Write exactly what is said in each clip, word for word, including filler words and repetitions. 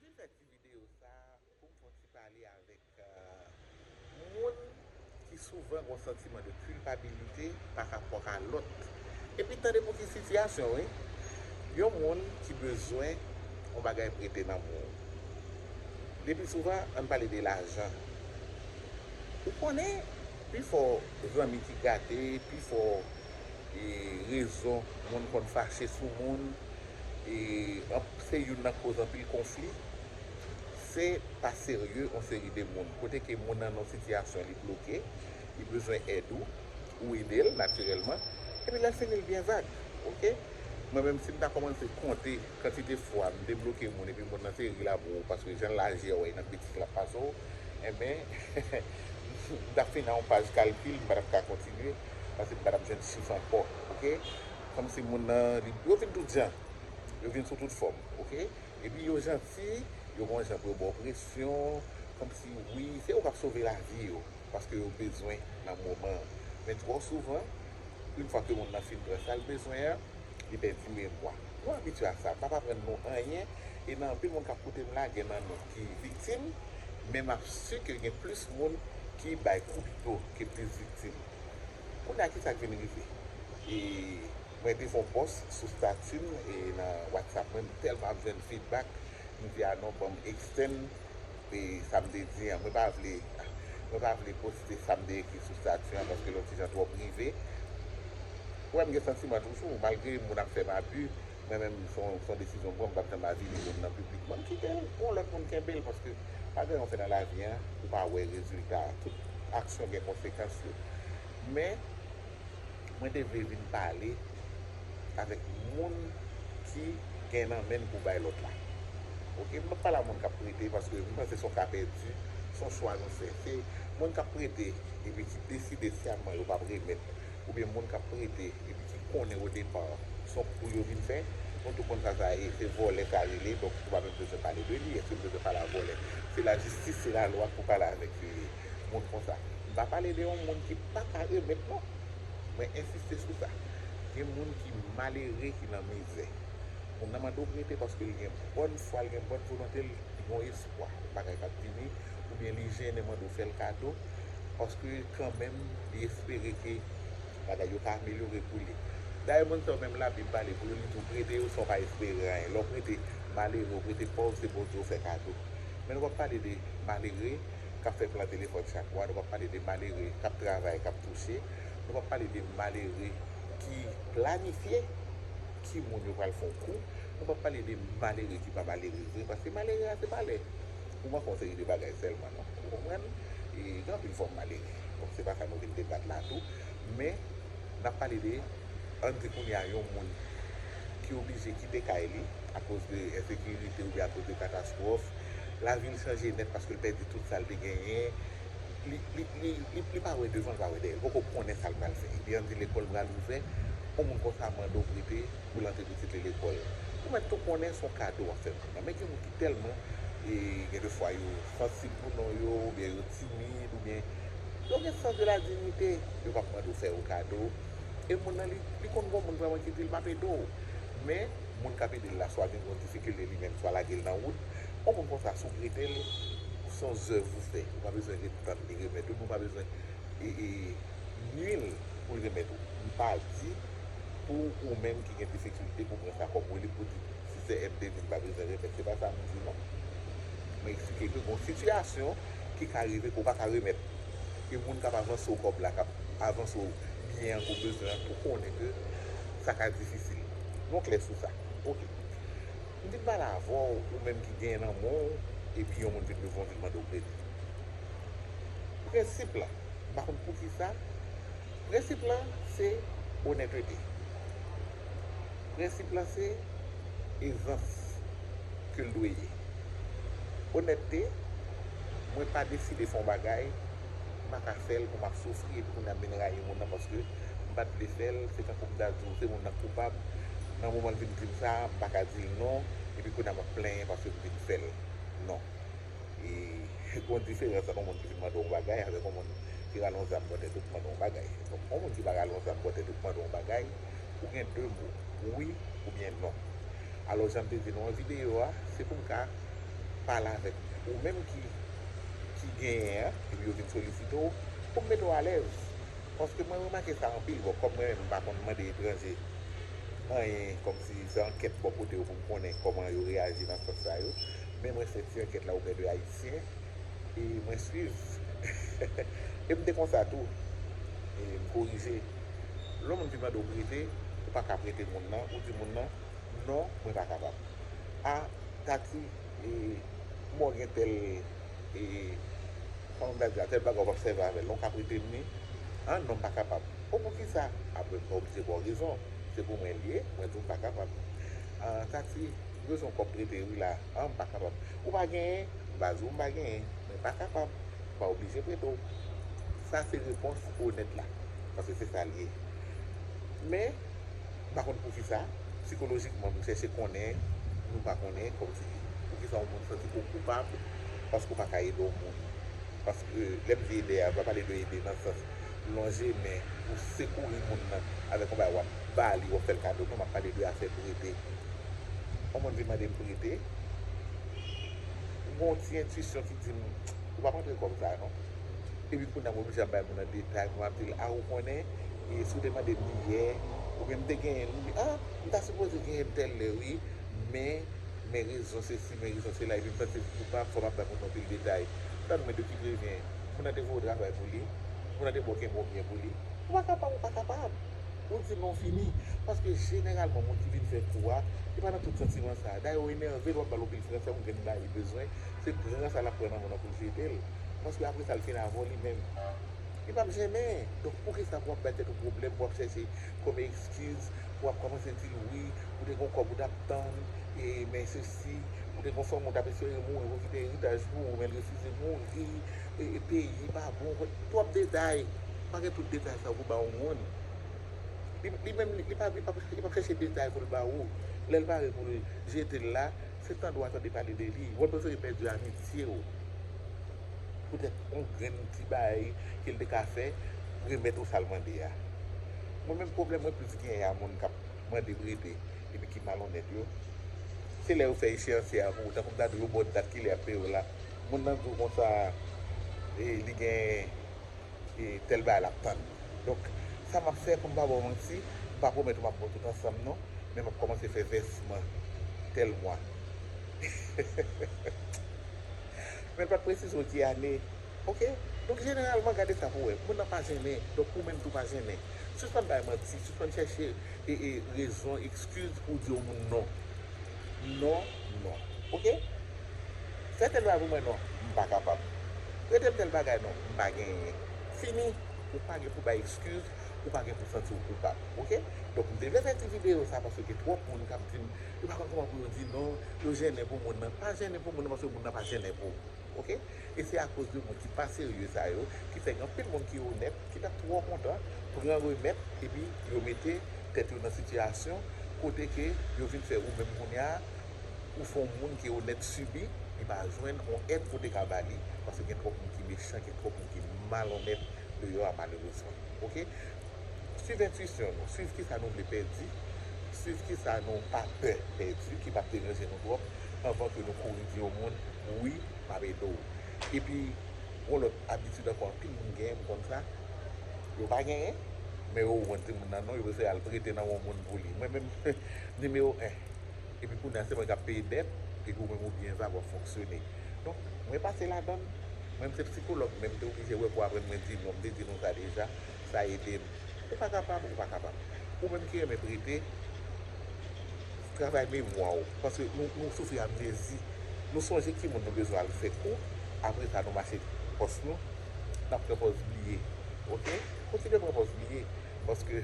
Vin fè ti videyo sa pou m fè yon ti pale avèk euh, moun ki souvan gen yon santiman de kilpabilite pa rapò a lòt. Epi tande pou ki sitiyasyon, wi. Yon moun ki bezwen yon bagay prete nan men w. Lepi souvan, ann pale de lajan. Ou konnen, pifò zanmi ki gate, pifò e, rezon moun konn fache sou moun, e, se youn nan koz anpil konfli, se pa serye yon seri de moun. Kote ke moun nan nan yon sitiyasyon li bloke, li bezwen èd ou, ou ede l natirèlman, epi lè l fini l byen vag, oke? Mwen menm si m ta kòmanse konte kantite fwa m debloke moun epi moun nan se ri l ap wè w paske jan l aji a w nan kritik l ap pase w, enben, m t ap fini nan yon paj kalkil, m pa t ap ka kontinye, paske m pa t ap jwenn chif ankò, oke? Kòmsi moun nan, li, yo vin tout jan, yo vin sou tout fòm, oke? Epi yo janti, yo gen yon jan pou yo ba w presyon, kòmsi wi, se ou k ap sove lavi yo, paske yo bezwen nan moman an. Men twò souvan, yon fwa ke moun nan fin pran sa l bezwen an, li pèdi memwa. Nou abitye a sa, m p ap aprann nou anyen, e nan anpil moun k ap koute m la, gen nan nou ki viktim, men m ap si ke gen plis moun ki bay kou pito ke plis viktim. Kounye a, kisa k vin rive? E mwen te fè yon pòs sou stati m e nan WhatsApp mwen, m tèlman ap jwenn feedback, m di a non, ban m extend e sa m te di an. Mwen pa vle, mwen pa vle poste sa m te ekri sou stati an paske l yon ti jan twò prive. Ou wè m gen santiman toujou, malgre moun ap fè m abi, mwen menm se yon, se yon desizyon m pran, m p ap janm avili moun nan piblikman. M kite l pou yon lòt moun kenbe l paske pa gen yon fè nan lavi an, ou pa wè rezilta. Tout aksyon gen konsekans yo. Men, mwen te vle vin pale avèk moun ki gen nan men l pou bay lòt la. Oke, m p ap pale a moun k ap prete paske m panse se yon ka pèdi, se yon chwa nou fè. Se moun k ap prete epi ki deside syaman yo p ap remèt, oubyen moun k ap prete epi ki konnen odepa se yon kou yo vin fè, nou tou konn sa sa ye, se vòlè sa rele, donk ou pa menm bezwen pale de li, èske m bezwen pale a vòlè? Se lajistis, se lalwa pou pale avèk moun konsa. M pa pale de yon moun ki pa ka remèt non. Mwen ensiste sou sa. Gen moun ki malere, ki nan mizè. Moun nan mande w prete paske l gen bòn fwa, l gen bòn volonte, l gen yon espwa yon bagay k ap vini, oubyen li jennen mande w fè l kado, paske kanmenm li espere ke bagay yo ka amelyore pou li. Dayè, moun sa yo menm Labib pale pou yo, li di w prete yo san w pa espere anyen. Lè w prete malere, w prete pòv, se Bondye w fè kado. Men nou p ap pale de malere k ap fè plan telefòn chak mwa, nou p ap pale de malere k ap travay, k ap touche, nou p ap pale de malere ki planifye ki moun yo pral fè yon kou, nou p ap pale de malere ki pa malere vre, paske malere a se pa lè ou manke yon seri de bagay sèlman non. Ou konprann? E gen anpil fòm malere. Bon, se pa sa nou vin debat la tou, men n ap pale de, ann di kounye a, yon moun ki oblije kite kay li akoz de ensekirite oubyen akoz de katastwòf. Lavi l chanje nèt paske l pèdi tout sa l te genyen. Li, li, li, li, li pa wè devan, li pa wè dèyè. Li poko konnen sa l pral fè. Epi ann di lekòl pral ouvè, yon moun konsa mande w prete pou l antre pitit li lekòl. Ou mèt tou konnen se yon kado w ap fè moun nan. Men gen moun ki tèlman, e, gen de fwa yo sansib pou non yo, oubyen yo timid, oubyen yo gen sans de la dignité, yo p ap mande w fè yo kado. E moun nan, li, li konn gen moun vrèman ki di l, "M ap ede w." Men, moun k ap ede l la, swa vin gen yon difikilte li menm, swa lage l nan wout. Yon moun konsa, si w prete l, se yon zèv ou fè. Ou pa bezwen ret tann li remèt ou, nou pa bezwen e, e, nwi l pou l remèt ou. M pa di pou ou menm ki gen difikilte pou pran sa kòm reliv pou di si sè M te vin pa bezwen remèt. Se pa sa m di non. Mwen eksplike ke gon sitiyasyon ki ka rive ke w pa ka remèt. Ke moun k ap avanse w kòb la, k ap avanse w byen an ke w bezwen an, ou konnen ke sa ka difisil. Nou klè sou sa. Oke. M vin pale avè w, ou menm ki genyen nan men w, epi yon moun vin devan w vin mande w kredi. Prensip la, m pa konn poukisa, prensip la se onètete. Prensip la se ezans ke l dwe ye. Onètete, mwen pa deside fè yon bagay, m pa ka fè l pou m ap soufri epi kounye a m vin rayi moun nan paske m pa t vle fè l, se tankou m ta di w se moun nan k koupab, nan moman l vin di m sa, m pa ka di l non, epi kounye a m ap plenyen paske m vin fè l. Non. E gon diferans ant yon moun ki vin mande w yon bagay avèk yon moun ki rale yon zam bò tèt ou pou mande w yon bagay. Donk, yon moun ki pa rale yon zam bò tèt ou pou mande w yon bagay, ou gen de mo, wi oubyen non. Alò, jan m te di nou an videyo a, se pou m ka, pale avèk ou menm ki, ki genyen an, epi yo vin solisite w, pou m mete w alèz. Paske mwen remake sa anpil, bon, kòm mwen menm m pa konn mande etranje anyen, kòmsi se ankèt bò kote yo pou m konnen kòman yo reyaji nan sans sa yo, men mwen fè ti ankèt la oprè de Ayisyen, e mwen swiv. E m te konsa tou, e m korije. Lè yon moun vin mande w prete, ou pa ka prete moun nan, ou di moun nan, non, mwen pa kapab. A, Tati, e, mwen gen tèl, e, kòman m ta di a, tèl bagay w ap sèvi avè l, ou ka prete m li? A, non, m pa kapab. O, poukisa? Apre, m pa oblije ba w rezon. Se pou mwen l ye, mwen di w m pa kapab. A, Tati, m bezwen yon kòb prete wi la. A, m pa kapab. Ou pa genyen? M pa di w m pa genyen, men m pa kapab. M pa oblije prete w. Sa se repons onèt la. Paske se sa l ye. Men, m pa konn poukisa, sikolojikman, m chèche konnen, nou pa konnen, kòmsi, poukisa yon moun santi ko koupab, paske w pa ka ede yon moun. Paske, lè m di ede a, m pa pale de ede nan sans lonje men pou sekouri moun nan avèk yon bagay w ap ba li, w ap fè l kado, non, m ap pale de afè prete. Yon moun vin mande m prete, m gen yon ti entwisyon ki di m, ou p ap antre kòb sa a, non. Epi kounye a m oblije ap bay moun nan detay pou m ap di l, a, ou konnen, e, si w te mande m li yè, oubyen m te genyen li, a, m ta sipoze genyen l tèl lè, wi, men, men rezon sesi, men rezon sela, epi m santi m koupab, fò m ap bay moun nan anpil detay. Tann mwen de ki prevyen, moun nan te voye w travay pou li, moun nan te ba w kenbe w byen pou li, ou pa kapab, ou pa kapab. Ou di non fini. Paske jeneralman, moun ki vin fè kou a, li pa nan tout santiman sa a. Dayè, w enève l, w ap ba l anpil franse, yon grenn bagay li bezwen, se pran sa l ap pran nan men w nan pou l jete l. Paske apre sa, l fin avè w li menm. Li p ap jennen. Donk, poukisa pou w ap bay tèt ou pwoblèm, pou w ap chèche kòm ekskiz, pou w ap kòmanse di l wi, ou te gen yon kòb ou t ap tann, e, men sesi, ou te gen yon fanmi ou t ap espere mouri pou kite eritaj pou ou, men l refize mouri, e, e, peyi pa bon, twòp detay. Pa gen tout detay sa yo pou ba yon moun. Li, li menm, li, li pa, li pa, li pa chèche detay pou l ba ou. Lè l pare pou l jete l la, se tande w a tande pale de li. Ou prefere pèdi amitye w poutèt yon grenn ti bagay ke l te ka fè, remèt ou sa l mande a. Mwen menm, pwoblèm mwen plis genyen a moun k ap mande prete epi ki malonèt yo. Se lè yo fè echeyans a pou ou, tankou m ta di w, yo ba w dat kilè y ap peye w la. Moun nan di w konsa, e, li gen e tèl bagay l ap tann. Donk, sa m ap fè pou m pa ba w manti, m pa pwomèt ou m ap ba w tout ansanm non, men m ap kòmanse fè vèsman tèl mwa. Men l pa t presize w ki ane. Oke? Donk, jeneralman, gade sa pou w wè. Moun nan pa jennen. Donk, ou menm tou pa jennen. Sispann bay manti, sispann chèche e, e, rezon, ekskiz pou w di yon moun non. Non, non. Oke? Fè tèl bagay pou mwen non, m pa kapab. Prete m tèl bagay non, m pa genyen. Fini. Ou pa gen pou bay ekskiz, ou pa gen pou santi w koupab. Oke? Donk, m te vle fè ti videyo sa paske gen twòp moun k ap di m, yo pa konn kòman pou yo di non, yo jennen pou moun nan. Pa jennen pou moun nan paske moun nan pa jennen pou ou. Oke? E se akoz de moun ki pa serye sa yo, ki fè gen anpil moun ki onèt, ki t ap twò kontan, pran remèt, epi yo mete tèt yo nan sitiyasyon kote ke yo vin fè ou menm kounye a, ou fè yon moun ki onèt sibi, li pa jwenn yon èd pou te ka ba li, paske gen twòp moun ki mechan, gen twòp moun ki malonèt deyò a malerezman. Oke? Swiv entwisyon nou, swiv kisa nou vle pèdi, swiv kisa nou pa pè pèdi, ki p ap deranje nou twòp, anvan ke nou kouri di yon moun, wi, m ap ede w. Epi, yon lòt abitid ankò, anpil moun genyen, m konn sa, yo pa genyen, men yo wont timoun nan non, yo prefere al prete nan yon moun pou li. Mwen menm, nimewo en. Epi kounye a, se mwen k ap peye dèt, epi ou menm ou byen va, w ap fonksyone. Donk, mwen pase ladann, mwen menm se sikològ, men m te oblije wè pou aprann mwen di non, m te di nou sa deja, sa ede m. Ou pa kapab, ou pa kapab. Ou menm ki renmen prete, travay memwa w, paske nou, nou soufri amnezi. Nou sonje ki moun nou bezwen al fè kou, apre sa nou mache pòs nou, n ap pran pòz bliye. Oke? Kontinye pran pòz bliye, paske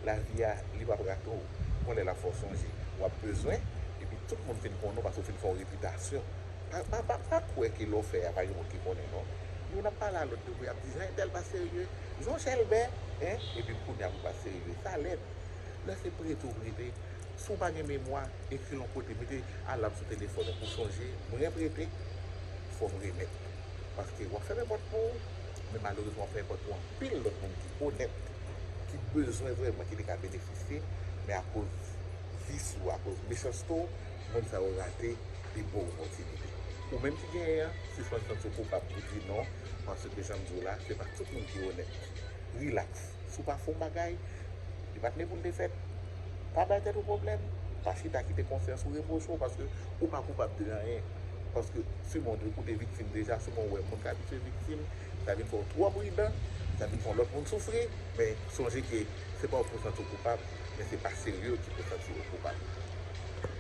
lavi a, li p ap rate w. Gon lè l ap fè w sonje. W ap bezwen, epi tout moun fin konnen w paske w fin fè yon repitasyon. Pa, pa, pa, pa kwè ke lè w fè a, pa gen moun ki konnen non. Youn ap pale a lòt de ou, y ap di, jan entèl pa serye, jan chèlbè, en, epi kounye a pou pa serye. Sa lèd. Lè se prete w prete, si w pa gen memwa, ekri l yon kote, mete alam sou telefòn ou pou sonje, mwen prete, fò m remèt. Paske w ap fèmen pòt pou ou, men malerezman w ap fèmen pòt pou anpil lòt moun ki onèt, ki bezwen vrèman, ki te ka benefisye, men akoz vis ou, akoz mechanste w, moun sa yo rate de bon opòtinite. Ou menm ki genyen an, sispann santi w koupab pou di non, paske jan m di w la, se pa tout moun ki onèt. Rilaks. Si w pa fè yon bagay, li pa t ne pou l te fèt. Pa bay tèt ou pwoblèm. Pa chita kite konsyans ou repwoche w, paske ou pa koupab de anyen. Paske siman w te koute viktim deja, siman w wè moun k abitye viktim, sa vin fè w twò pridan, sa vin fè yon lòt moun soufri, men sonje ke se pa ou pou santi w koupab, men se pa serye ki pou santi w koupab.